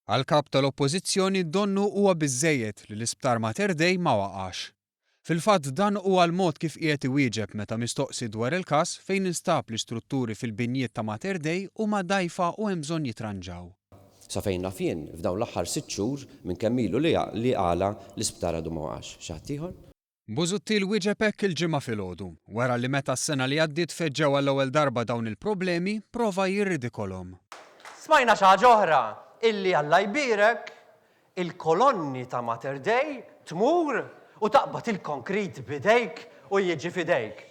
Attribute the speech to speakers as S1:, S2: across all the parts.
S1: Għall-Kap tal-Oppożizzjoni donnu huwa biżżejjed li l-Isptar Mater Dei ma waqax. Fil-fatt dan huwa l-mod kif qiegħed iwieġeb meta mistoqsi dwar il-każ fejn instab li strutturi fil-binjiet ta' Mater Dei huma dgħajfa u hemm bżonn jitranġaw.
S2: Sa fejn naf jien, f'dawn l-aħħar sitt xhur minn kemm ilu li li qala l-isptar għadu ma waqax. Xi ħadd ieħor?
S1: Busuttil wieġeb hekk il-Ġimgħa filgħodu, wara li meta s-sena li għaddiet feġġew għall-ewwel darba dawn il-problemi, prova jirridikolhom.
S3: Smajna xi ħaġa oħra, illi Alla jbierek, il-kolonni ta' Mater Dei tmur u taqbad il-konkrit b'idejk u jiġi f'idejk.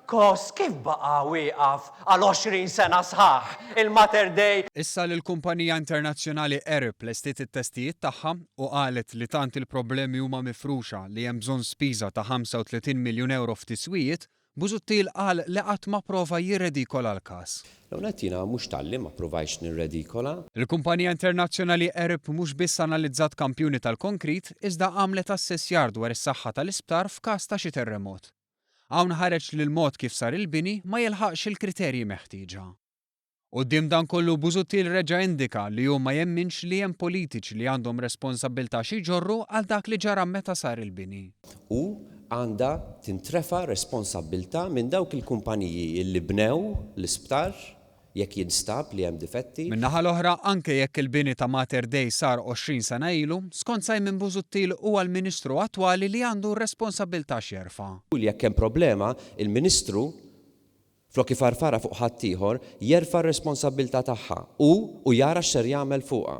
S3: Kos kif baqa' wieqaf għal 20 sena sħaħ il-Mater Dei?
S1: Issa li l-kumpanija internazzjonali Arup lestiet it-testijiet tagħha u qalet li tant il-problemi huma mifruxa li hemm bżonn spiża ta' 35 miljun ewro f'tiswijiet, Busuttil qal li qatt ma prova jirredikola l-każ.
S2: L-ewwel nett jiena mhux talli ma ppruvajtx nirredikola.
S1: Il-kumpanija internazzjonali Arup mhux biss analizzat kampjuni tal-konkrit iżda għamlet assessjar dwar is-saħħa tal-isptar f'każ ta' xi terremot. Hawn ħareġ li l-mod kif sar il-bini ma jilħaqx il-kriterji meħtieġa. Quddiem dan kollu Busuttil reġa' indika li hu ma jemminx li hemm politiċi li għandhom responsabbiltà xi jġorru għal dak li ġara meta sar il-bini.
S2: U għandha tintrefa' responsabbiltà minn dawk il-kumpaniji li bnew l-isptar jekk jinstab li hemm difetti.
S1: Min-naħa l-oħra, anke jekk il-bini ta' Mater Dei sar 20 sena ilu, skont Simon Busuttil huwa l-Ministru attwali li għandu r-responsabbiltà x'jerfa'.
S2: U jekk hemm problema, il-Ministru, flok ifarfarha fuq ħaddieħor, jerfa' r-responsabbiltà tagħha hu u jara x'ser jagħmel fuqha.